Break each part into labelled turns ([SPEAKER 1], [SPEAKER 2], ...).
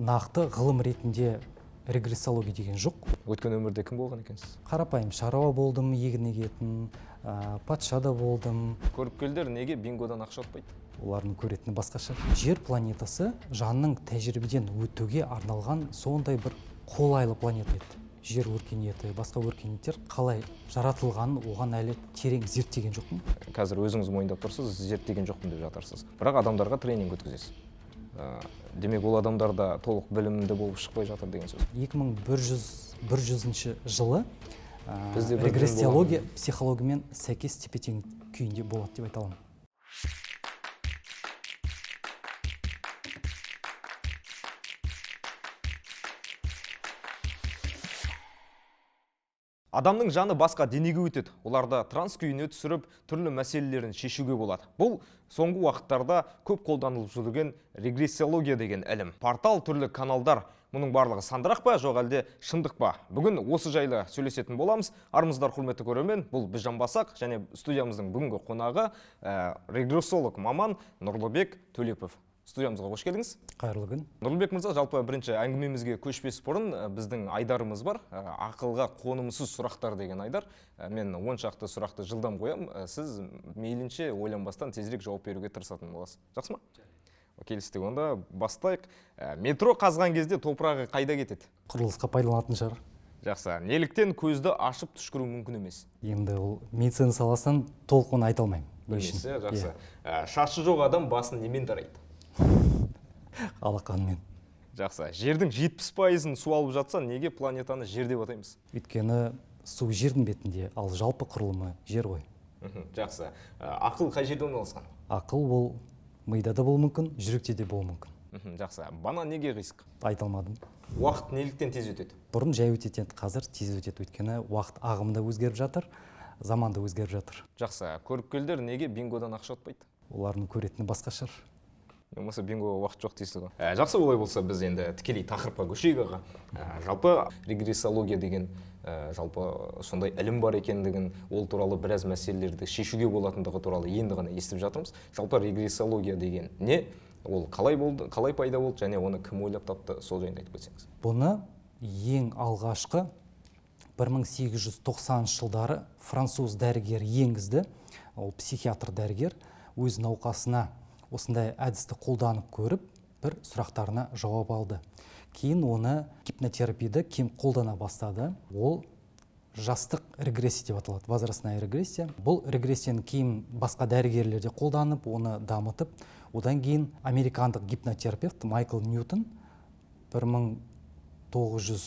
[SPEAKER 1] Нақты ғылым ретінде регрессология деген жоқ.
[SPEAKER 2] Өткен өмірде кім болған екенсіз?
[SPEAKER 1] Қарапайым шаруа болдым, егін егетін, патша да болдым.
[SPEAKER 2] Көріпкелдер неге бингодан ақша ұтпайды?
[SPEAKER 1] Олардың көретіні басқаша. Жер планетасы жанның тәжірибеден өтуге арналған сондай бір қолайлы планета еді. Жер өркениеті, басқа өркениеттер қалай жаратылғанын оған әлі терең зерттеген жоқпын.
[SPEAKER 2] Қазір өзіңіз мойындап тұрсыз, зерттеген жоқпын деп жатырсыз. Бірақ адамдарға тренинг өткізесіз. Демек, ол адамдар да толық білімді болып шықпай жатыр деген сөз.
[SPEAKER 1] 2100 жылы
[SPEAKER 2] Бізде бір білім
[SPEAKER 1] регрессиология
[SPEAKER 2] болған.
[SPEAKER 1] психологиямен сәйкес тепе-тең күйінде болады деп айта аламын.
[SPEAKER 2] Адамның жаны басқа денеге өтеді. Оларды транс күйіне түсіріп, түрлі мәселелерін шешуге болады. Бұл соңғы уақыттарда көп қолданылып жүрген регрессиология деген ілім. Портал, түрлі каналдар, мұның барлығы сандырақ па, жоқ әлде шындық па? Бүгін осы жайлы сөйлесетін боламыз. Армысыздар, құрметті көрермен, бұл Біз Жамбасақ және студиямыздың бүгінгі қонағы, регрессолог маман Нұрлыбек Төлепов. Студиямызға қош келдіңіз.
[SPEAKER 1] Қайырлы күн.
[SPEAKER 2] Нұрлыбек мырза, жалпы бірінші әңгімемізге көшпес бұрын, біздің айдарымыз бар. Ақылға қонымсыз сұрақтар деген айдар. Мен 10 шақты сұрақты жылдам қоям. Сіз мейлінше ойланбастан тезірек жауап беруге тырысатын боласыз. Жақсы ма? Келістік, онда бастайық. Метро қазған кезде топырағы қайда кетеді?
[SPEAKER 1] Құрылысқа пайдаланатын шығар.
[SPEAKER 2] Жақсы. Неліктен көзді ашып түшкіру мүмкін емес?
[SPEAKER 1] Енді ол медицина саласынан толық оны айта алмаймын. Не үшін?
[SPEAKER 2] Білмейсіз, жақсы.
[SPEAKER 1] Иә.
[SPEAKER 2] Шашы жоқ адам басын немен тарайды?
[SPEAKER 1] Алақанмен.
[SPEAKER 2] Жақсы. Жердің 70% су алып жатса, неге планетаны жер деп атаймыз?
[SPEAKER 1] Өйткені су жердің бетінде, ал жалпы құрылымы жер ғой.
[SPEAKER 2] Жақсы. Ақыл қай жерде орналасқан?
[SPEAKER 1] Ақыл ол мида да болуы мүмкін, жүректе де болуы мүмкін.
[SPEAKER 2] Жақсы. Банан неге қисық?
[SPEAKER 1] Айта алмадым.
[SPEAKER 2] Уақыт неліктен тез өтеді?
[SPEAKER 1] Бұрын жай өтетін еді, қазір тез өтеді. Өйткені уақыт ағымы да өзгеріп жатыр, заман да өзгеріп жатыр.
[SPEAKER 2] Жақсы. Көріпкелдер неге бингодан ақша ұтпайды?
[SPEAKER 1] Олардың көретіні басқа шығар.
[SPEAKER 2] Болмаса бингоға уақыт жоқ дейсіз ғой. Жақсы, олай болса біз енді тікелей тақырыпқа көшейік аға. Жалпы регрессология деген, жалпы сондай ілім бар екендігін, ол туралы біраз мәселелерді шешуге болатындығы туралы енді ғана естіп жатырмыз. Жалпы регрессология деген не? Ол қалай болды, қалай пайда болды және оны кім ойлап тапты, сол жайында айтып кетсеңіз.
[SPEAKER 1] Бұны ең алғашқы 1890 жылдары француз дәрігері енгізді. Ол психиатр дәрігер өз науқасына осындай әдісті қолданып көріп, бір сұрақтарына жауап алды. Кейін оны гипнотерапияда кең қолдана бастады. Ол жастық регрессия деп аталады, возрастная регрессия. Бұл регрессияны кейін басқа дәрігерлер де қолданып, оны дамытып, одан кейін американдық гипнотерапевт Майкл Ньютон бір мың тоғыз жүз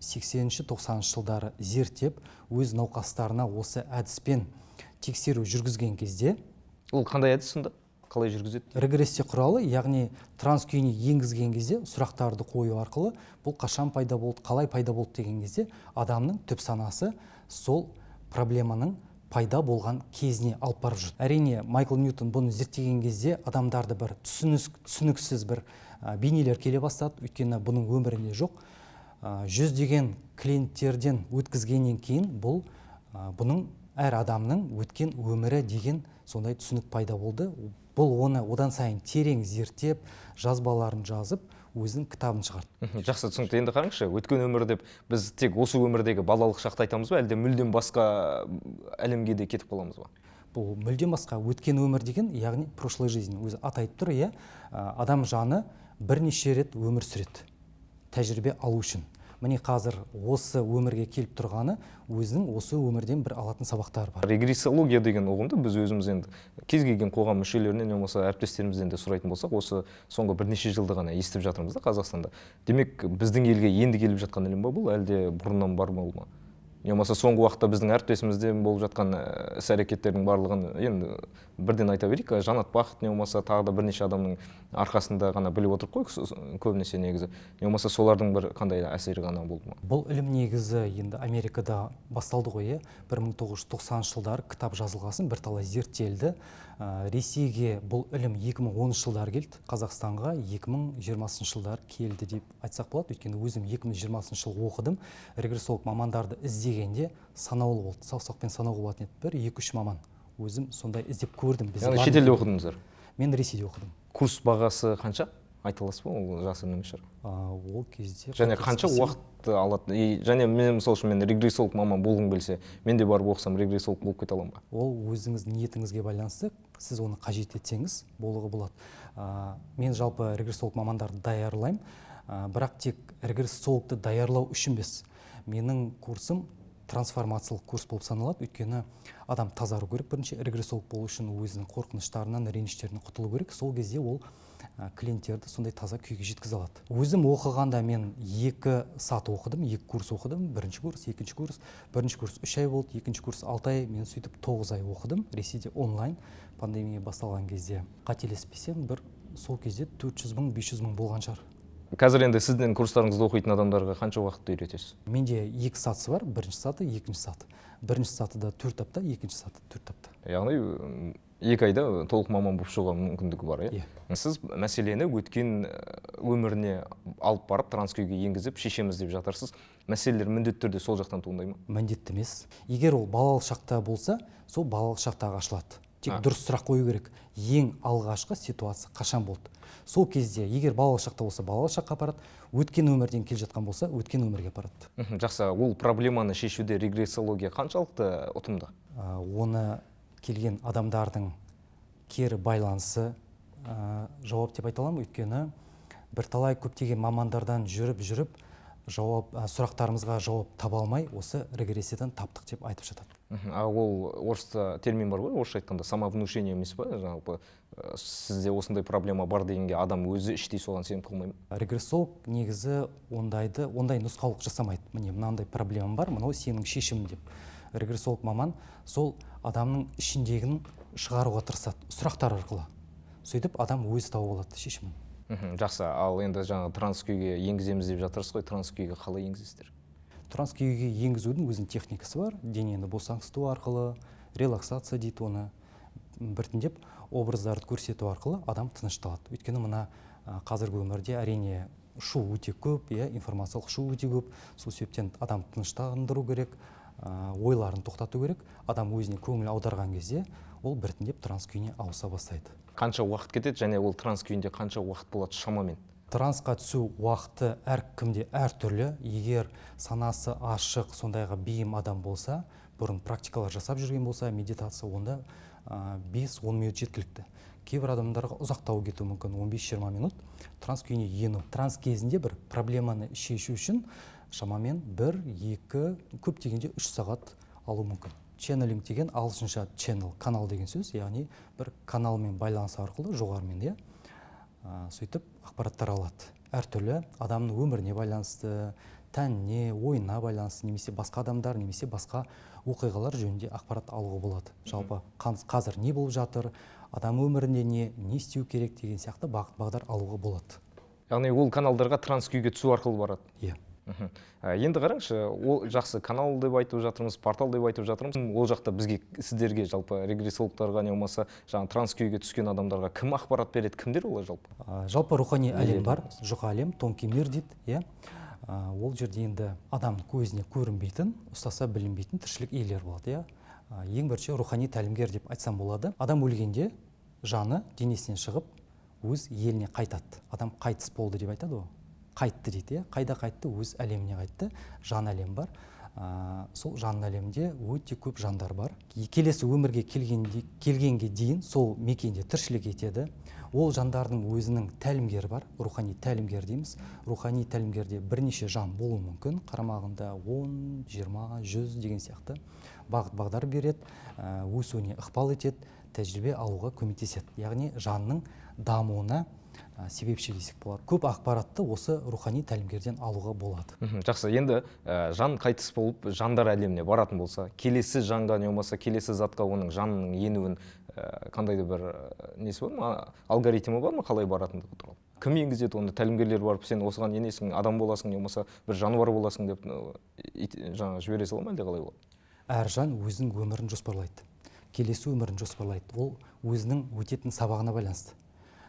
[SPEAKER 1] сексенінші, тоқсаныншы жылдары зерттеп, өз науқастарына осы әдіспен тексеру жүргізген кезде.
[SPEAKER 2] Ол қандай әдіс сонда? Қалай жүргізеді?
[SPEAKER 1] Регрессия құралы, яғни транс күйіне енгізген кезде сұрақтарды қою арқылы бұл қашан пайда болды, қалай пайда болды деген кезде адамның түп санасы сол проблеманың пайда болған кезіне алып барып жүр. Әрине, Майкл Ньютон бұны зерттеген кезде адамдарды бір түсініксіз бір бейнелер келе бастады, өйткені бұның өмірінде жоқ. Жүздеген клиенттерден өткізгеннен кейін бұның әр адамның өткен өмірі деген сондай түсінік пайда болды. Бұл оны одан сайын терең зерттеп, жазбаларын жазып, өзінің кітабын шығарды.
[SPEAKER 2] Жақсы, түсінікті. Енді қараңызшы, өткен өмір деп біз тек осы өмірдегі балалық шақты айтамыз ба, әлде мүлдем басқа әлемге де кетіп қаламыз ба?
[SPEAKER 1] Бұл мүлдем басқа. Өткен өмір деген, яғни прошлой жизнь, өзі ат айтып тұр, иә? Адам жаны бірнеше рет өмір сүреді, тәжірибе алу үшін. Міне қазір осы өмірге келіп тұрғаны өзінің осы өмірден бір алатын сабақтары бар.
[SPEAKER 2] Регрессология деген ұғымды біз өзіміз енді кез келген қоғам мүшелерінен, не болмаса әріптестерімізден де сұрайтын болсақ, осы соңғы бірнеше жылды ғана естіп жатырмыз да Қазақстанда. Демек, біздің елге енді келіп жатқан ілім ба бұл, әлде бұрыннан бар ма ол ма? Не болмаса соңғы уақытта біздің әріптесімізде болып жатқан іс-әрекеттердің барлығын енді бірден айта берейік, Жанат Бақыт, не болмаса тағы да бірнеше адамның арқасында ғана біліп отырып қой, көбінесе негізі. Не болмаса солардың бір қандай әсері ғана болды ма?
[SPEAKER 1] Бұл ілім негізі енді Америкада басталды ғой, иә? Бір мың тоғыз жүз тоқсаныншы жылдары кітап жазылғасын бірталай зерттелді. Ресейге бұл ілім екі мың оныншы жылдары келді, Қазақстанға екі мың жиырмасыншы жылдары келді деп айтсақ болады. Өйткені өзім екі мың жиырмасыншы жылы оқыдым, регрессолог мамандарды іздегенде санаулы болды, саусақпен санауға болатын еді. Бір, екі, үш маман. Өзім сондай іздеп көрдім. Бізде
[SPEAKER 2] Яғни
[SPEAKER 1] бар
[SPEAKER 2] шетелде
[SPEAKER 1] екен.
[SPEAKER 2] оқыдыңыздар?
[SPEAKER 1] Мен Ресейде оқыдым.
[SPEAKER 2] Курс бағасы қанша? Айта аласыз ба, ол жасырын емес шығар.
[SPEAKER 1] Ол кезде
[SPEAKER 2] және қанша уақыт алады? И және мен, мысалы үшін, мен регрессолог маман болғым келсе, мен де барып оқысам, регрессолог болып кете аламын ба?
[SPEAKER 1] Ол өзіңіздің ниетіңізге байланысты, сіз оны қажет етсеңіз, болуға болады. Мен жалпы регрессолог мамандарды даярлаймын, бірақ тек регрессологты даярлау үшін емес. Менің курсым трансформациялық курс болып саналады, өйткені адам тазару керек бірінші регрессолог болу үшін, өзінің қорқыныштарынан, реніштерінен құтылу керек. Сол кезде ол клиенттерді сондай таза күйге жеткізе алады. Өзім оқығанда мен 2 саты оқыдым, 2 курс оқыдым. Бірінші курс, екінші курс. Бірінші курс 3 ай болды, екінші курс 6 ай. Мен сөйтіп 9 ай оқыдым Ресейде онлайн, пандемия басталған кезде. Қателеспесем, бір сол кезде 400 мың, 500 мың болған шығар.
[SPEAKER 2] Қазір енді сіздің курстарыңызды оқитын адамдарға қанша уақытта үйретесіз?
[SPEAKER 1] Менде 2 сатысы бар, бірінші саты, екінші саты. Бірінші сатыда 4 апта, екінші саты 4 апта.
[SPEAKER 2] Яғни 2 айда толық маман болып шығуға мүмкіндігі бар, иә?
[SPEAKER 1] Иә.
[SPEAKER 2] Сіз мәселені өткен өміріне алып барып, транс күйге енгізіп шешеміз деп жатырсыз. Мәселелер міндетті түрде сол жақтан туындай ма?
[SPEAKER 1] Міндетті емес. Егер ол балалық шақта болса, сол балалық шақтағы ашылады. Тек дұрыс сұрақ қою керек. Ең алғашқы ситуация қашан болды? Сол кезде, егер балалық шақта болса, балалық шаққа апарады, өткен өмірден келе жатқан болса, өткен өмірге апарады.
[SPEAKER 2] Жақсы, ол проблеманы шешуде регрессология қаншалықты ұтымды?
[SPEAKER 1] Оны келген адамдардың кері байланысы жауап деп айта аламын, өйткені бірталай көптеген мамандардан жүріп-жүріп сұрақтарымызға жауап таба алмай, осы регрессиядан таптық деп айтып жатады.
[SPEAKER 2] А ол орыста термин бар ғой, орысша айтқанда самовнушение емес па? Жалпы, сізде осындай проблема бар дегенге адам өзі іштей соған сеніп қалмай ма?
[SPEAKER 1] Регрессолог негізі ондай нұсқаулық жасамайды. Міне, мынандай проблема бар, мынау сенің шешімің деп. Регрессолог маман сол адамның ішіндегін шығаруға тырысады, сұрақтар арқылы. Сөйтіп адам өзі тауып алады шешімін.
[SPEAKER 2] Жақсы, ал енді жаңа транс күйге енгіземіз деп жатырсыз ғой, транс күйге қалай енгізесіздер?
[SPEAKER 1] Транс күйге енгізудің өзінің техникасы бар. Денені босаңсыту арқылы, релаксация дейді оны, біртіндеп образдарды көрсету арқылы адам тынышталады. Өйткені мына қазіргі өмірде әрине шу өте көп, иә, информациялық шу өте көп. Сол себептен адам тыныштандыру керек, ойларын тоқтату керек. Адам өзіне көңіл аударған кезде ол біртіндеп транс күйіне ауыса бастайды.
[SPEAKER 2] Қанша уақыт кетеді және ол транс күйінде қанша уақыт болады шамамен?
[SPEAKER 1] Трансқа түсу уақыты әркімде әртүрлі. Егер санасы ашық, сондайға бейім адам болса, бұрын практикалар жасап жүрген болса, медитация, онда 5-10 минут жеткілікті. Кейбір адамдарға ұзақтау кетуі мүмкін, 15-20 минут транс күйіне ену. Транс кезінде бір проблеманы шешу үшін шамамен 1-2, көп дегенде 3 сағат алу мүмкін. Ченнелинг деген ағылшынша channel, канал деген сөз, яғни бір каналмен байланыс арқылы жоғарымен, иә, сөйтіп ақпараттар алады. Әртүрлі адамның өміріне байланысты, тәніне, ойына байланысты, немесе басқа адамдар, немесе басқа оқиғалар жөнінде ақпарат алуға болады. Жалпы қазір не болып жатыр, адам өмірінде не істеу керек деген сияқты бағыт бағдар алуға болады.
[SPEAKER 2] Яғни ол каналдарға транс күйге түсу арқылы барады.
[SPEAKER 1] Иә.
[SPEAKER 2] Енді қараңызшы, ол жақсы канал деп айтып жатырмыз, портал деп айтып жатырмыз. Ол жақта бізге, сіздерге, жалпы регрессологтарға, не болмаса жаңа транс күйге түскен адамдарға кім ақпарат береді, кімдер олар жалпы?
[SPEAKER 1] Жалпы рухани
[SPEAKER 2] Нелер
[SPEAKER 1] әлем бар,
[SPEAKER 2] емес?
[SPEAKER 1] жұқа әлем, тонкий мир дейді, иә. Ол жерде енді адам көзіне көрінбейтін, ұстаса білінбейтін тіршілік иелері болады, иә. Ең бірінші рухани тәлімгер деп айтсам болады. Адам өлгенде жаны денесінен шығып, өз еліне қайтады. Адам қайтыс болды деп айтады ғой. Қайтты дейді, иә. Қайда қайтты? Өз әлеміне қайтты. Жан әлем бар. Сол жан әлемде өте көп жандар бар. Келесі өмірге келгенге дейін сол мекенде тіршілік етеді. Ол жандардың өзінің тәлімгері бар, рухани тәлімгер дейміз. Рухани тәлімгерде бірнеше жан болуы мүмкін, қарамағында 10, 20, 100 деген сияқты бағыт бағдар береді, өсуіне ықпал етеді, тәжірибе алуға көмектеседі. Яғни жанның дамуына себепші десек болады. Көп ақпаратты осы рухани тәлімгерден алуға болады.
[SPEAKER 2] Жақсы, енді жан қайтыс болып жандар әлеміне баратын болса, келесі жанға не болмаса келесі затқа оның жанының енуін, қандай да бір, несі бар ма, алгоритмі бар ма, қалай баратындығы туралы? Кім енгізеді оны? Тәлімгерлер барып, сен осыған енесің, адам боласың, не болмаса бір жануар боласың деп, жаңа жібере сала ма, әлде қалай болады?
[SPEAKER 1] Әр жан өзінің өмірін жоспарлайды, келесі өмірін жоспарлайды. Ол өзінің өтетін сабағына байланысты.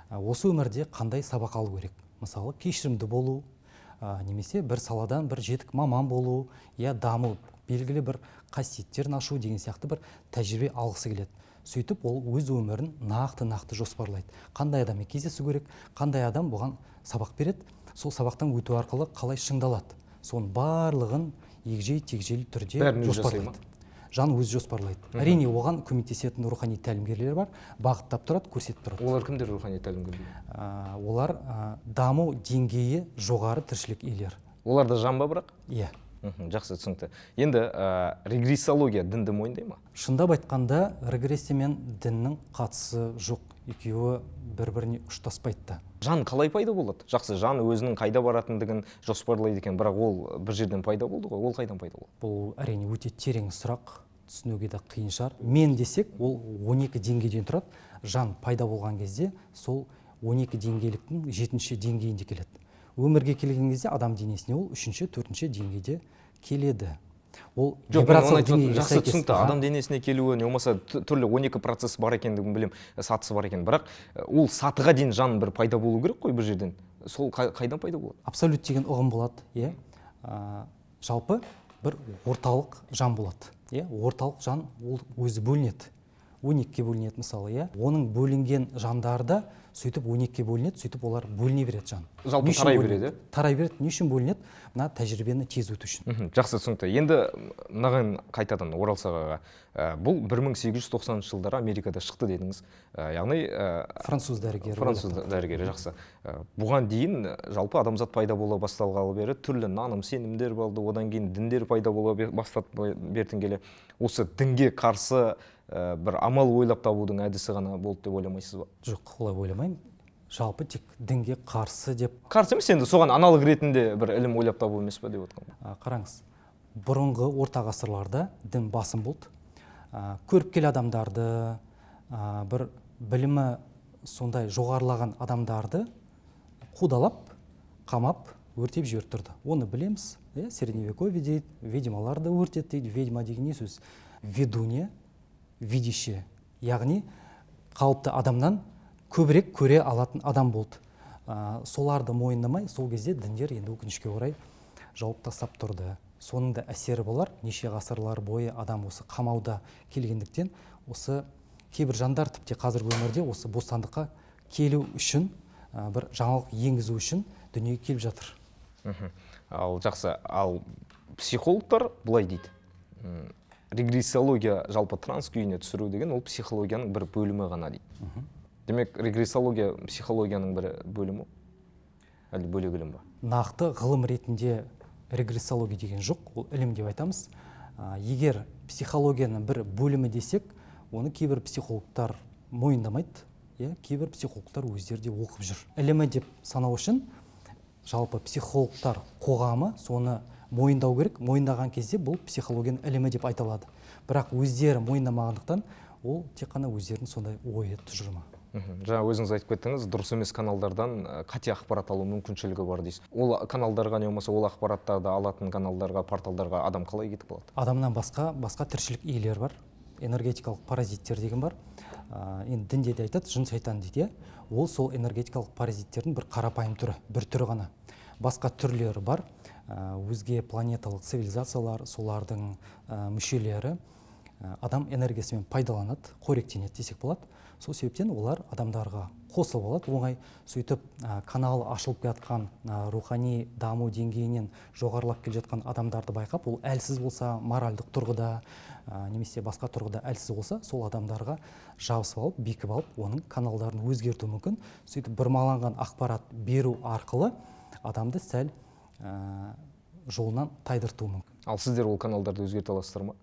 [SPEAKER 1] Осы өмірде қандай сабақ алу керек? Мысалы, кешірімді болу, немесе бір саладан бір жетік маман болу, я даму, белгілі бір қасиеттерін ашу деген сияқты бір тәжірибе алғысы келеді. Сөйтіп ол өз өмірін нақты-нақты жоспарлайды. Қандай адаммен кездесу керек, қандай адам бұған сабақ береді, сол сабақтан өту арқылы қалай шыңдалады. Соның барлығын егжей-тегжейлі түрде
[SPEAKER 2] Бәрін өзі жасай ма?
[SPEAKER 1] жоспарлайды. Жан өзі жоспарлайды. Әрине, оған көмектесетін рухани тәлімгерлер бар, бағыттап тұрады, көрсетіп тұрады.
[SPEAKER 2] Олар кімдер рухани тәлімгерлер?
[SPEAKER 1] Олар даму деңгейі жоғары тіршілік иелері.
[SPEAKER 2] Олар да жан ба бірақ?
[SPEAKER 1] Иә.
[SPEAKER 2] Жақсы, түсінікті. Енді регрессология дінді мойындай ма?
[SPEAKER 1] Шындап айтқанда, регрессия мен діннің қатысы жоқ. Екеуі бір-біріне ұштаспайды да.
[SPEAKER 2] Жан қалай пайда болады? Жақсы, жан өзінің қайда баратындығын жоспарлайды екен, бірақ ол бір жерден пайда болды ғой, ол қайдан пайда болды?
[SPEAKER 1] Бұл әрине өте терең сұрақ, түсінуге де қиын шығар. Мен десек, ол 12 деңгейден тұрады. Жан пайда болған кезде сол 12 деңгейліктің 7-ші деңгейінде келеді. Өмірге келген кезде адам денесіне ол 3-ші, 4-ші деңгейде келеді. Ол
[SPEAKER 2] Жоқ, мен
[SPEAKER 1] вибрациялық
[SPEAKER 2] оны айтып
[SPEAKER 1] деңгейге
[SPEAKER 2] жақсы
[SPEAKER 1] сәйкес.
[SPEAKER 2] түсінікті. Адам денесіне келуі, не болмаса түрлі 12 процесс бар екендігін білем, сатысы бар екен. Бірақ ол сатыға дейін жан бір пайда болу керек қой бір жерден. Сол қайдан пайда болады?
[SPEAKER 1] Абсолют деген ұғым болады, иә. Жалпы бір орталық жан болады, иә. Орталық жан ол өзі бөлінеді. 12-ге бөлінеді мысалы, иә. Оның бөлінген жандары да сөйтіп 12-ге бөлінеді, сөйтіп олар бөліне береді жан.
[SPEAKER 2] Жалпы
[SPEAKER 1] Не үшін
[SPEAKER 2] тарай
[SPEAKER 1] бөлінеді?
[SPEAKER 2] береді, иә?
[SPEAKER 1] Тарай береді. Не үшін бөлінеді? Мына тәжірибені тез өту үшін.
[SPEAKER 2] Жақсы, түсінікті. Енді мынаған қайтадан оралсақ аға. Бұл бір мың сегіз жүз тоқсаныншы жылдары Америкада шықты дедіңіз. Яғни,
[SPEAKER 1] Француз дәрігері
[SPEAKER 2] француз
[SPEAKER 1] ойлап тапты.
[SPEAKER 2] дәрігері, жақсы. Бұған дейін жалпы адамзат пайда бола басталғалы бері түрлі наным, сенімдер болды, одан кейін діндер пайда бола бастады бертін келе. Осы дінге қарсы бір амал ойлап табудың әдісі ғана болды деп ойламайсыз ба?
[SPEAKER 1] Жоқ, олай ойламаймын. Жалпы тек дінге қарсы деп.
[SPEAKER 2] Қарсы емес, енді соған аналог ретінде бір ілім ойлап табу емес па деп отырмын.
[SPEAKER 1] Қараңыз, бұрынғы орта ғасырларда дін басым болды. Көріпкел адамдарды, бір білімі сондай жоғарылаған адамдарды қудалап, қамап, өртеп жіберіп тұрды. Оны білеміз, иә, средневековье дейді, ведьмаларды өртеді дейді. Ведьма деген не сөз? Ведунья, видящая, яғни қалыпты адамнан көбірек көре алатын адам болды. Соларды мойындамай, сол кезде діндер енді өкінішке орай жауып тастап тұрды. Соның да әсері болар, неше ғасырлар бойы адам осы қамауда келгендіктен, осы кейбір жандар тіпті қазіргі өмірде осы бостандыққа келу үшін, бір жаңалық енгізу үшін дүниеге келіп жатыр.
[SPEAKER 2] Ал жақсы, ал психологтар былай дейді. Регрессология жалпы транс күйіне түсіру деген ол психологияның бір бөлімі ғана дейді. Демек, регрессология психологияның бір бөлімі, әлде бөлек ілім ба?
[SPEAKER 1] Нақты ғылым ретінде регрессология деген жоқ, ол ілім деп айтамыз. Егер психологияның бір бөлімі десек, оны кейбір психологтар мойындамайды, иә, кейбір психологтар өздері де оқып жүр. Ілімі деп санау үшін жалпы психологтар қоғамы соны мойындау керек. Мойындаған кезде бұл психологияның ілімі деп айталады. Бірақ өздері мойындамағандықтан ол тек қана өздерінің сондай ойы, тұжырымы.
[SPEAKER 2] Жаңа өзіңіз айтып кеттіңіз, дұрыс емес каналдардан қате ақпарат алу мүмкіншілігі бар дейсіз. Ол каналдарға не болмаса ол ақпараттарды алатын каналдарға, порталдарға адам қалай кетіп қалады?
[SPEAKER 1] Адамнан басқа тіршілік иелері бар. Энергетикалық паразиттер деген бар. Енді дінде де айтады, жын шайтан дейді, иә? Ол сол энергетикалық паразиттердің бір қарапайым түрі, бір түрі ғана. Басқа түрлері бар. Өзге планеталық цивилизациялар, солардың мүшелері, адам энергиясымен пайдаланады, қоректенеді десек болады. Сол себептен олар адамдарға қосылып алады оңай. Сөйтіп, каналы ашылып жатқан, рухани даму деңгейінен жоғарылап келе жатқан адамдарды байқап, ол әлсіз болса, моральдық тұрғыда, немесе басқа тұрғыда әлсіз болса, сол адамдарға жабысып алып, бекіп алып, оның каналдарын өзгерту мүмкін. Сөйтіп бұрмаланған ақпарат беру арқылы адамды сәл, жолынан тайдыртуы мүмкін.
[SPEAKER 2] Ал сіздер ол каналдарды өзгерте аласыздар ма?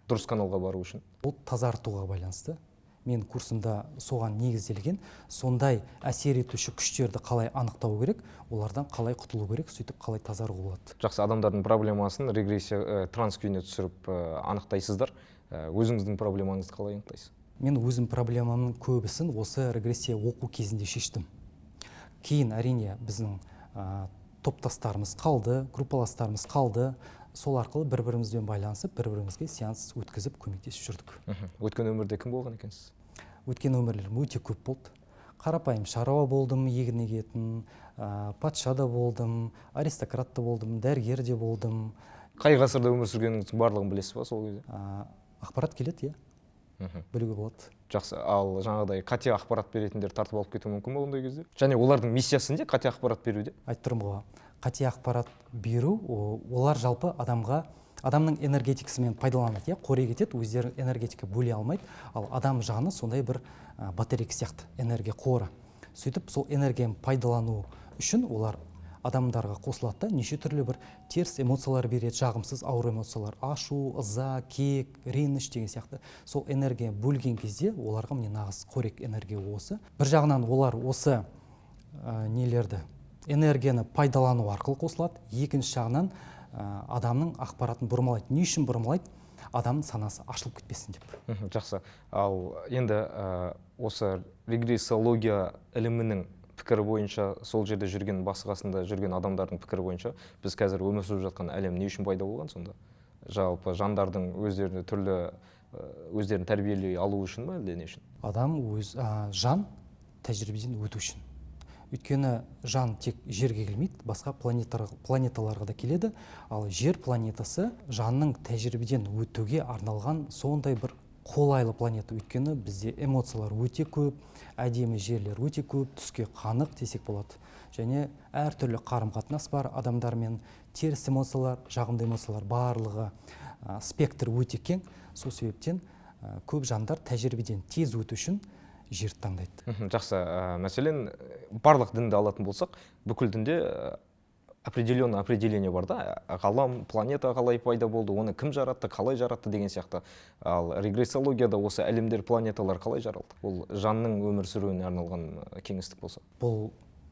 [SPEAKER 2] Дұрыс каналға бару үшін?
[SPEAKER 1] Ол тазартуға байланысты. Мен курсымда соған негізделген, сондай әсер етуші күштерді қалай анықтау керек, олардан қалай құтылу керек, сөйтіп қалай тазаруға болады.
[SPEAKER 2] Жақсы, адамдардың проблемасын регрессия, транс күйіне түсіріп, анықтайсыздар. Өзіңіздің проблемаңызды қалай анықтайсыз?
[SPEAKER 1] Мен өзім проблемамның көбісін осы регрессия оқу кезінде шештім. Кейін әрине біздің топтастарымыз қалды, группаластарымыз қалды. Сол арқылы бір-бірімізбен байланысып, бір-бірімізге сеанс өткізіп көмектесіп жүрдік.
[SPEAKER 2] Өткен өмірде кім болған екенсіз?
[SPEAKER 1] Өткен өмірлерім өте көп болды. Қарапайым шаруа болдым, егін егетін, патша да болдым, аристократ та болдым, дәрігер де болдым.
[SPEAKER 2] Қай ғасырда өмір сүргеніңіздің барлығын білесіз ба сол кезде?
[SPEAKER 1] Ақпарат келеді, иә. Білуге болады.
[SPEAKER 2] Жақсы. Ал жаңағыдай қате ақпарат беретіндер тартып алып кетуі мүмкін ба ондай кезде? Және олардың миссиясы не, қате ақпарат беруде?
[SPEAKER 1] Айтып тұрмын ғой, қате ақпарат беру, олар жалпы адамның энергетикасымен пайдаланады, иә, қорек етеді, өздері энергетика бөле алмайды. Ал адам жаны сондай бір батарейка сияқты, энергия қоры. Сөйтіп сол энергияны пайдалану үшін олар адамдарға қосылады да, неше түрлі бір теріс эмоциялар береді, жағымсыз ауыр эмоциялар, ашу, ыза, кек, реніш деген сияқты. Сол энергия бөлген кезде оларға міне нағыз қорек энергия осы. Бір жағынан олар осы нелерді, энергияны пайдалану арқылы қосылады, екінші жағынан адамның ақпаратын бұрмалайды. Не үшін бұрмалайды? Адамның санасы ашылып кетпесін деп.
[SPEAKER 2] Жақсы. Ал енді осы регрессология ілімінің пікірі бойынша, сол жерде жүрген, басы қасында жүрген адамдардың пікірі бойынша, біз қазір өмір сүріп жатқан әлем не үшін пайда болған сонда? Жалпы жандардың өздеріне түрлі, өздерін тәрбиелей алу үшін ба, әлде не үшін?
[SPEAKER 1] Адам өз, жан тәжірибеден өту үшін. Өйткені жан тек жерге келмейді, басқа планеталарға да келеді. Ал жер планетасы жанның тәжірибеден өтуге арналған сондай бір қолайлы планета. Өйткені бізде эмоциялар өте көп, әдемі жерлер өте көп, түске қанық десек болады. Және әртүрлі қарым-қатынас бар адамдармен, теріс эмоциялар, жағымды эмоциялар барлығы, спектр өте кең. Сол себептен, көп жандар тәжірибеден тез өту үшін жерді таңдайды.
[SPEAKER 2] Жақсы. Мәселен, барлық дінді алатын болсақ, бүкіл дінде определенное определение бар да, ғалам, планета қалай пайда болды, оны кім жаратты, қалай жаратты деген сияқты. Ал регрессологияда осы әлемдер, планеталар қалай жаралды? Ол жанның өмір сүруіне арналған кеңістік болса.
[SPEAKER 1] Бұл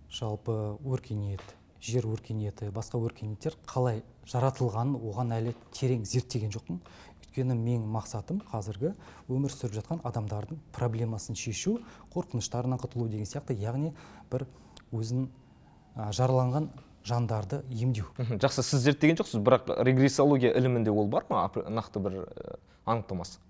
[SPEAKER 1] жалпы өркениет, жер өркениеті, басқа өркениеттер қалай жаратылғанын оған әлі терең зерттеген жоқпын. Өйткені менің мақсатым қазіргі өмір сүріп жатқан адамдардың проблемасын шешу, қорқыныштарынан құтылу деген сияқты, яғни бір өзін, жараланған жандарды емдеу.
[SPEAKER 2] Жақсы, сіз зерттеген жоқсыз, бірақ регрессология ілімінде ол бар ма? Нақты бір анықтамасы?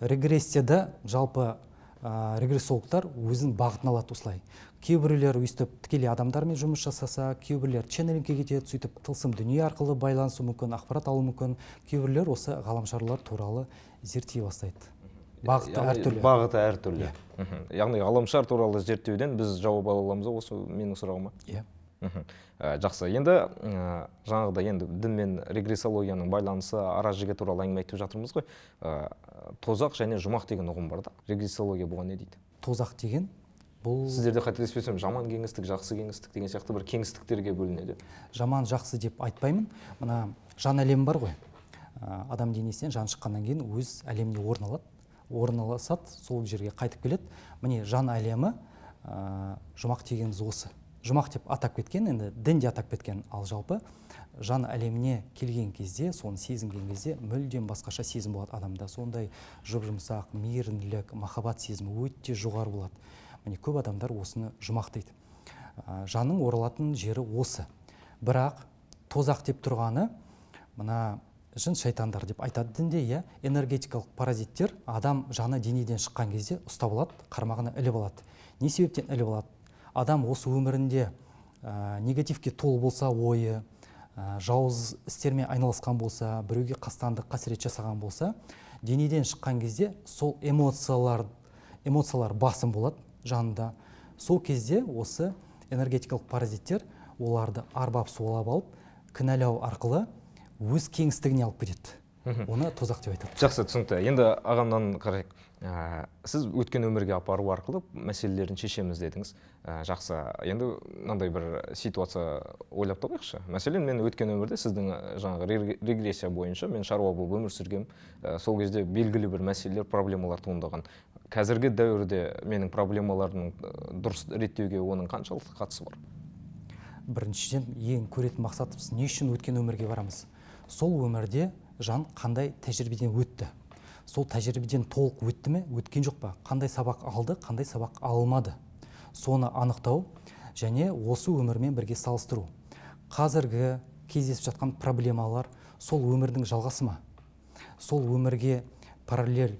[SPEAKER 1] Регрессияда жалпы, регрессологтар өзінің бағытын алады осылай. Кейбіреулер өйстіп тікелей адамдармен жұмыс жасаса, кейбіреулер ченнелингке кетеді, сөйтіп тылсым дүние арқылы байланысу мүмкін, ақпарат алу мүмкін. Кейбіреулер осы ғаламшарлар туралы зерттей бастайды. Бағыты әртүрлі.
[SPEAKER 2] Бағыты әртүрлі.
[SPEAKER 1] Иә.
[SPEAKER 2] Яғни ғаламшар туралы зерттеуден біз жауап ала аламыз ба осы менің сұрағыма?
[SPEAKER 1] Иә.
[SPEAKER 2] Жақсы. Енді жаңағыдай енді дін мен регрессологияның байланысы, ара жігі туралы әңгіме айтып жатырмыз ғой. Тозақ және жұмақ деген ұғым бар да. Регрессология бұған не дейді?
[SPEAKER 1] Тозақ деген бұл
[SPEAKER 2] Сіздерде қателеспесем, жаман кеңістік, жақсы кеңістік деген сияқты бір кеңістіктерге бөлінеді.
[SPEAKER 1] Жаман, жақсы деп айтпаймын. Мына жан әлемі бар ғой. Адам денесінен жан шыққаннан кейін өз әлеміне орын алады. Орналасады, сол жерге қайтып келеді. Міне жан әлемі, жұмақ дегеніміз осы. Жұмақ деп атап кеткен, енді дін де атап кеткен, ал жалпы жан әлеміне келген кезде, соны сезінген кезде мүлдем басқаша сезім болады адамда. Сондай жұп-жұмсақ, мейірімділік, махаббат сезімі өте жоғары болады. Міне көп адамдар осыны жұмақ дейді. Жанның оралатын жері осы. Бірақ тозақ деп тұрғаны мына жын шайтандар деп айтады дінде, иә, энергетикалық паразиттер адам жаны денеден шыққан кезде ұстап алады, қармағына іліп алады. Не себептен іліп алады? Адам осы өмірінде, негативке толы болса ойы, жауыз істермен айналысқан болса, біреуге қастандық, қасірет жасаған болса, денеден шыққан кезде сол эмоциялар басым болады жанында. Сол кезде осы энергетикалық паразиттер оларды арбап суалап алып, кінәлау арқылы өз кеңістігіне алып кетеді. Оны тозақ деп айтады.
[SPEAKER 2] Жақсы, түсінікті. Енді ағамнан қарайық. Сіз өткен өмірге апару арқылы мәселелерін шешеміз дедіңіз. Жақсы. Енді мынандай бір ситуация ойлап табайықшы. Мәселен, мен өткен өмірде сіздің жаңағы регрессия бойынша мен шаруа болып өмір сүргем. Сол кезде белгілі бір мәселелер, проблемалар туындаған. Қазіргі дәуірде менің проблемаларымның дұрыс реттеуге оның қаншалықты қатысы бар?
[SPEAKER 1] Біріншіден, ең көретін мақсатымыз не үшін өткен өмірге барамыз? Сол өмірде жан қандай тәжірибеден өтті? Сол тәжірибеден толық өтті ме, өткен жоқ па? Қандай сабақ алды, қандай сабақ алмады? Соны анықтау және осы өмірмен бірге салыстыру. Қазіргі кездесіп жатқан проблемалар сол өмірдің жалғасы ма? Сол өмірге параллель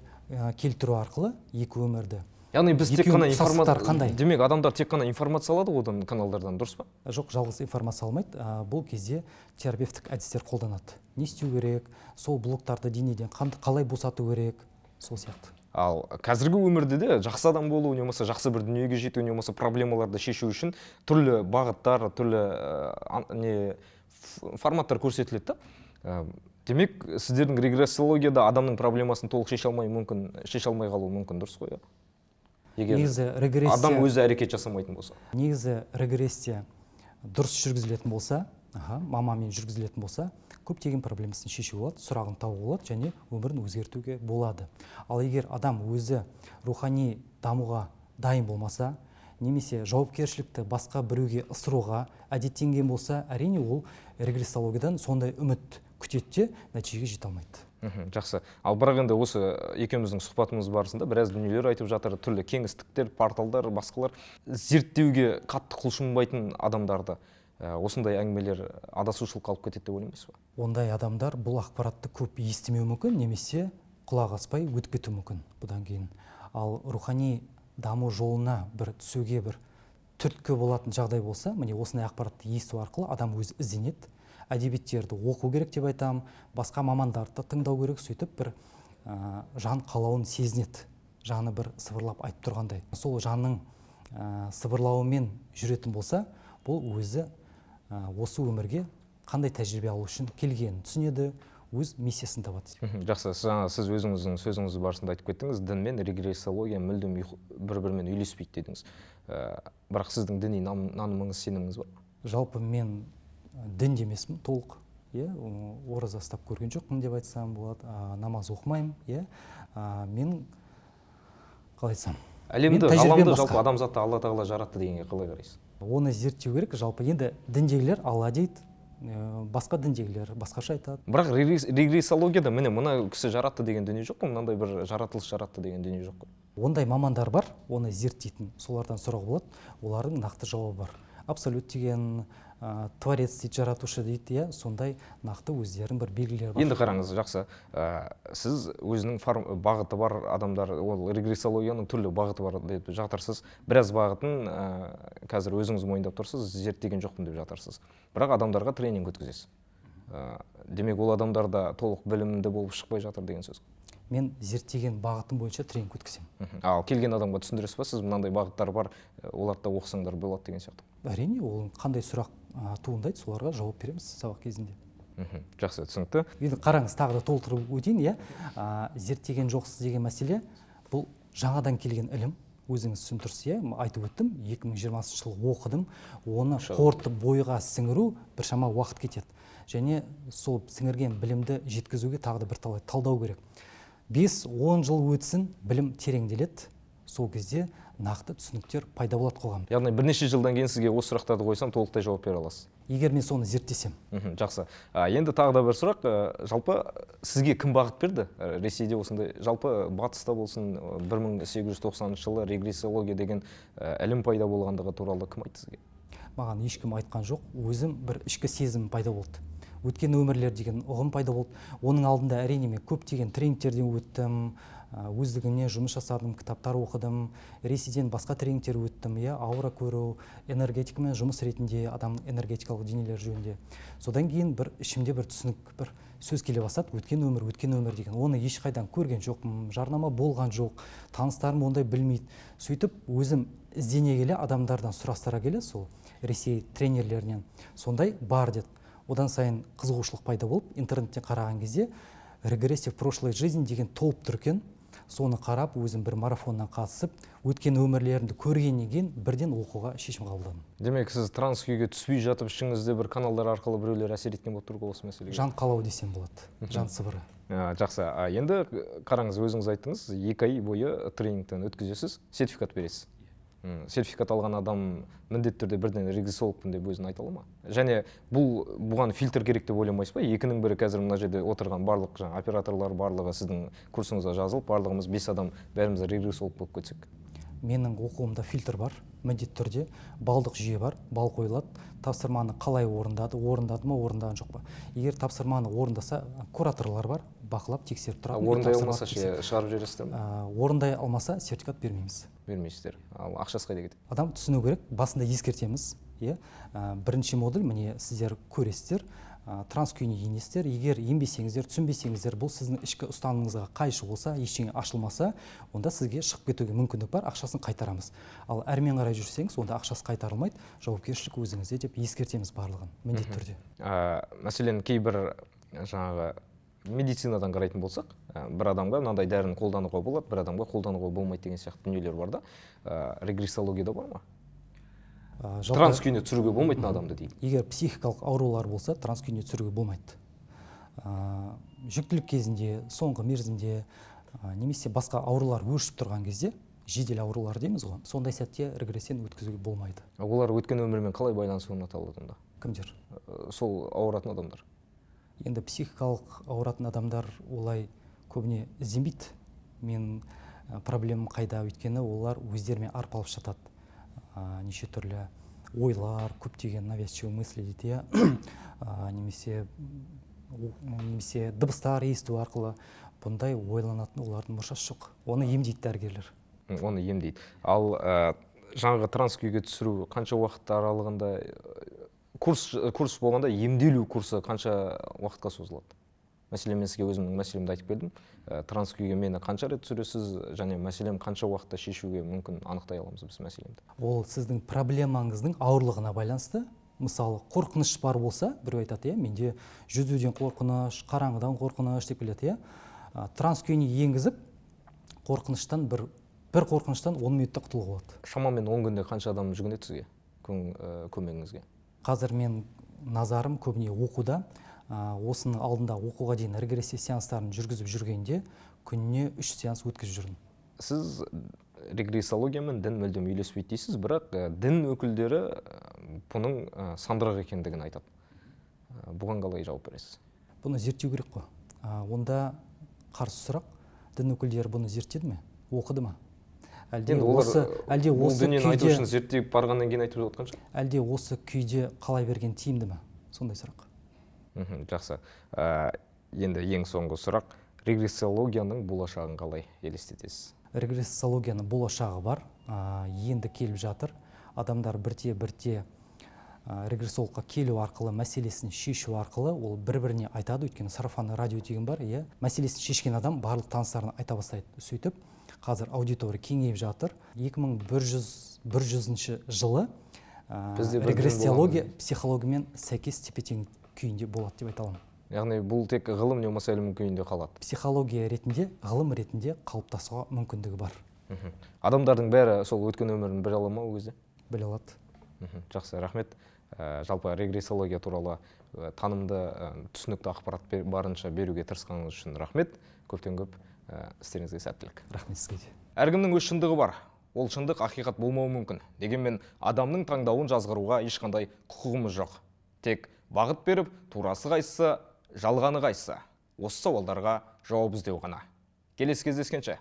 [SPEAKER 1] келтіру арқылы екі өмірді.
[SPEAKER 2] Яғни біз тек
[SPEAKER 1] Екеуінің
[SPEAKER 2] қана
[SPEAKER 1] ұқсастықтары қандай?
[SPEAKER 2] Демек, адамдар тек қана информация алады ғой одан каналдардан, дұрыс па?
[SPEAKER 1] Жоқ, жалғыз информация алмайды. Бұл кезде терапевтік әдістер қолданады. Не істеу керек, сол блоктарды денеден қалай босату керек, сол сияқты.
[SPEAKER 2] Ал қазіргі өмірде де жақсы адам болу, не болмаса жақсы бір дүниеге жету, не болмаса проблемаларды шешу үшін түрлі бағыттар, түрлі форматтар көрсетіледі да. Демек, сіздердің регрессологияда адамның проблемасын толық шеше алмай мүмкін, шеше алмай қалуы мүмкін, дұрыс қой, иә? Егер
[SPEAKER 1] негізі регрессия,
[SPEAKER 2] адам өзі әрекет жасамайтын болса.
[SPEAKER 1] Негізі регрессия дұрыс жүргізілетін болса, мамамен жүргізілетін болса, көптеген проблемасын шешуге болады, сұрағын табуға болады және өмірін өзгертуге болады. Ал егер адам өзі рухани дамуға дайын болмаса, немесе жауапкершілікті басқа біреуге ысыруға әдеттенген болса, әрине ол регрессологиядан сондай үміт күтеді де нәтижеге жете алмайды.
[SPEAKER 2] Жақсы. Ал бірақ енді осы екеуміздің сұхбатымыз барысында біраз дүниелер айтып жатыр, түрлі кеңістіктер, порталдар, басқалар. Зерттеуге қатты құлшынбайтын адамдарды осындай әңгімелер адасушылыққа алып кетеді деп ойлаймыз ба?
[SPEAKER 1] Ондай адамдар бұл ақпаратты көп естімеуі мүмкін, немесе құлақ аспай өтіп кетуі мүмкін бұдан кейін. Ал рухани даму жолына бір түсуге бір түрткі болатын жағдай болса, міне осындай ақпаратты есту арқылы адам өзі ізденеді, әдебиеттерді оқу керек деп айтамын, басқа мамандарды тыңдау керек, сөйтіп бір жан қалауын сезінеді, жаны бір сыбырлап айтып тұрғандай. Сол жанның сыбырлауымен жүретін болса, бұл өзі осы өмірге қандай тәжірибе алу үшін келгенін түсінеді, өз миссиясын табады.
[SPEAKER 2] Жақсы, жаңа сіз өзіңіздің сөзіңіз барысында айтып кеттіңіз, дін мен регрессология мүлдем бір-бірімен үйлеспейді дедіңіз. Бірақ сіздің діни нанымыңыз, сеніміңіз бар ма?
[SPEAKER 1] Жалпы мен дінде емеспін толық, иә, ораза ұстап көрген жоқпын деп айтсам болады, намаз оқымаймын, иә. Мен қалай айтсам,
[SPEAKER 2] әлемді, ғаламды, жалпы адамзатты Алла тағала жаратты дегенге қалай қарайсыз?
[SPEAKER 1] Оны зерттеу керек, жалпы енді діндегілер Алла дейді, басқа діндегілер басқаша айтады.
[SPEAKER 2] Бірақ регрессологияда міне мына кісі жаратты деген дүние жоқ қой, мынандай бір жаратылыс жаратты деген дүние жоқ қой.
[SPEAKER 1] Ондай мамандар бар, оны зерттейтін, солардан сұрауға болады, олардың нақты жауабы бар. Абсолют деген, творец дейді, жаратушы дейді, иә, сондай нақты өздерінің бір белгілері бар.
[SPEAKER 2] Енді қараңыз, жақсы, сіз өзінің бағыты бар адамдар, ол регрессологияның түрлі бағыты бар деп жатырсыз. Біраз бағытын қазір өзіңіз мойындап тұрсыз, зерттеген жоқпын деп жатырсыз. Бірақ адамдарға тренинг өткізесіз. Демек, ол адамдар да толық білімді болып шықпай жатыр деген сөз.
[SPEAKER 1] Мен зерттеген бағытым бойынша тренинг өткіземін.
[SPEAKER 2] Ал келген адамға түсіндіресіз ба, сіз мынандай бағыттар бар, оларды да оқысаңдар болады деген сияқты?
[SPEAKER 1] Әрине, ол қандай сұрақ туындайды, соларға жауап береміз сабақ кезінде.
[SPEAKER 2] Жақсы, түсінікті.
[SPEAKER 1] Енді қараңыз, тағы да толтырып өтейін, иә. Зерттеген жоқсыз деген мәселе, бұл жаңадан келген ілім, өзіңіз түсініп тұрсыз, иә, айтып өттім, 2020 жылы оқыдым, оны қорытып бойға сіңіру біршама уақыт кетеді. Және сол сіңірген білімді жеткізуге тағы да бірталай талдау керек. 5-10 жыл өтсін, білім тереңделеді, сол кезде нақты түсініктер пайда болады қоғамда.
[SPEAKER 2] Яғни бірнеше жылдан кейін сізге осы сұрақтарды қойсам, толықтай жауап бере аласыз.
[SPEAKER 1] Егер мен соны зерттесем.
[SPEAKER 2] Жақсы. Енді тағы да бір сұрақ. Жалпы сізге кім бағыт берді? Ресейде осындай, жалпы батыста болсын, 1890 жылы регрессология деген ілім пайда болғандығы туралы кім айтты сізге?
[SPEAKER 1] Маған ешкім айтқан жоқ, өзім бір ішкі сезім пайда болды. Өткен өмірлер деген ұғым пайда болды. Оның алдында әрине мен көптеген тренингтерден өттім, өздігімнен жұмыс жасадым, кітаптар оқыдым, Ресейден басқа тренингтер өттім, иә, аура көру, энергетикамен жұмыс ретінде, адам энергетикалық денелер жөнінде. Содан кейін бір ішімде бір түсінік, бір сөз келе бастады, өткен өмір, өткен өмір деген. Оны ешқайдан көрген жоқпын, жарнама болған жоқ, таныстарым ондай білмейді. Сөйтіп өзім іздене келе, адамдардан сұрастыра келе, сол Ресей тренерлерінен сондай бар деді. Одан сайын қызығушылық пайда болып, интернеттен қараған кезде регрессия в прошлой жизни деген толып тұр екен. Соны қарап, өзім бір марафоннан қатысып, өткен өмірлерімді көргеннен кейін бірден оқуға шешім қабылдадым.
[SPEAKER 2] Демек, сіз транс күйге түспей жатып, ішіңізде бір каналдар арқылы біреулер әсер еткен болып тұр ғой осы мәселеге?
[SPEAKER 1] Жан қалау десем болады, жан сыбыры.
[SPEAKER 2] Жақсы. Енді қараңыз, өзіңіз айттыңыз, 2 ай бойы тренингтен өткізесіз, сертификат бересіз. Сертификат алған адам міндетті түрде бірден регрессологпын деп өзін айта ала ма? Және бұған фильтр керек деп ойламайсыз ба? Екінің бірі қазір мына жерде отырған барлық жаңа операторлар барлығы сіздің курсыңызға жазылып, барлығымыз 5 адам бәріміз регрессолог болып кетсек.
[SPEAKER 1] Менің оқуымда фильтр бар, міндетті түрде балдық жүйе бар, бал қойылады. Тапсырманы қалай орындады, орындады ма, орындаған жоқ па. Егер тапсырманы орындаса, кураторлар бар, бақылап тексеріп тұрады.
[SPEAKER 2] Орындай алмаса ше, шығарып жібересіздер ме?
[SPEAKER 1] Орындай алмаса сертификат бермейміз.
[SPEAKER 2] Бермейсіздер. Ал ақшасы қайда кетеді?
[SPEAKER 1] Адам түсіну керек, басында ескертеміз, иә. Бірінші модуль, міне сіздер көресіздер, Транс күйіне енесіздер. Егер енбесеңіздер, түсінбесеңіздер, бұл сіздің ішкі ұстанымыңызға қайшы болса, ештеңе ашылмаса, онда сізге шығып кетуге мүмкіндік бар, ақшасын қайтарамыз. Ал әрмен қарай жүрсеңіз, онда ақшасы қайтарылмайды, жауапкершілік өзіңізде деп ескертеміз барлығын міндетті түрде.
[SPEAKER 2] Мәселен, кейбір жаңағы медицинадан қарайтын болсақ, бір адамға мынандай дәріні қолдануға болады, бір адамға қолдануға болмайды деген сияқты дүниелер бар да. Регрессологияда бар ма? Транс күйіне түсіруге болмайтын адамды дейді.
[SPEAKER 1] Егер психикалық аурулар болса, транс күйіне түсіруге болмайды. Жүктілік кезінде, соңғы мерзімде, немесе басқа аурулар өршіп тұрған кезде, жедел аурулар дейміз ғой, сондай сәтте регрессияны өткізуге болмайды.
[SPEAKER 2] Олар өткен өмірмен қалай байланыс орната алады онда?
[SPEAKER 1] Кімдер?
[SPEAKER 2] Сол ауыратын адамдар.
[SPEAKER 1] Енді психикалық ауыратын адамдар олай көбіне ізденбейді. Мен проблемам қайда, өйткені олар өздерімен арпалып жатады. Неше түрлі ойлар, көптеген навязчивые мысли дейді, иә, немесе дыбыстар есту арқылы бұндай ойланатын олардың мұршасы жоқ. Оны емдейді дәрігерлер.
[SPEAKER 2] Оны емдейді. Ал жаңағы транс күйге түсіру қанша уақыт аралығында, курс болғанда емделу курсы қанша уақытқа созылады? Мәселен, мен сізге өзімнің мәселемді айтып келдім. Транс күйге мені қанша рет түсіресіз және мәселем қанша уақытта шешуге мүмкін, анықтай аламыз біз мәселемді?
[SPEAKER 1] Ол сіздің проблемаңыздың ауырлығына байланысты. Мысалы, қорқыныш бар болса, біреу айтады, иә, менде жүзуден қорқыныш, қараңғыдан қорқыныш деп келеді, иә. Транс күйіне енгізіп, қорқыныштан бір қорқыныштан 10 минутта құтылуға болады.
[SPEAKER 2] Шамамен 10 күнде қанша адам жүгінеді сізге, көмегіңізге?
[SPEAKER 1] Қазір мен назарым көбіне оқуда. Осының алдында оқуға дейін регрессия сеанстарын жүргізіп жүргенде күніне 3 сеанс өткізіп жүрдім.
[SPEAKER 2] Сіз регрессология мен дін мүлдем үйлеспейді дейсіз, бірақ дін өкілдері бұның сандырақ екендігін айтады. Бұған қалай жауап бересіз?
[SPEAKER 1] Бұны зерттеу керек қой. Онда қарсы сұрақ, дін өкілдері бұны зерттеді ме, оқыды ма? Әлде осы күйде
[SPEAKER 2] айту үшін зерттеп барғаннан кейін айтып жатқан шығар.
[SPEAKER 1] Әлде осы күйде қалай берген тиімді ме? Сондай сұрақ.
[SPEAKER 2] Жақсы. Енді ең соңғы сұрақ. Регрессологияның болашағын қалай елестетесіз?
[SPEAKER 1] Регрессологияның болашағы бар. Енді келіп жатыр. Адамдар бірте-бірте регрессологқа келу арқылы, мәселесін шешу арқылы ол бір-біріне айтады. Өйткені сарафанный радио деген бар, иә. Мәселесін шешкен адам барлық таныстарына айта бастайды. Сөйтіп, қазір аудитория кеңейіп жатыр. 2100 жылы регрессология психологиямен сәйкес тепе-тең күйінде болады деп айта аламын.
[SPEAKER 2] Яғни бұл тек ғылым не болмаса ілім күйінде қалады.
[SPEAKER 1] Психология ретінде, ғылым ретінде қалыптасуға мүмкіндігі бар.
[SPEAKER 2] Адамдардың бәрі сол өткен өмірін біле ала ма ол кезде?
[SPEAKER 1] Біле алады.
[SPEAKER 2] Жақсы, рахмет. Жалпы регрессология туралы танымды, түсінікті ақпарат барынша беруге тырысқаныңыз үшін рахмет. Көптен көп істеріңізге сәттілік.
[SPEAKER 1] Рахмет сізге де.
[SPEAKER 2] Әркімнің өз шындығы бар. Ол шындық ақиқат болмауы мүмкін. Дегенмен адамның таңдауын жазғыруға ешқандай құқығымыз жоқ. Тек бағыт беріп, турасы қайсысы, жалғаны қайсысы? Осы сауалдарға жауап іздеу ғана. Келесі кездескенше.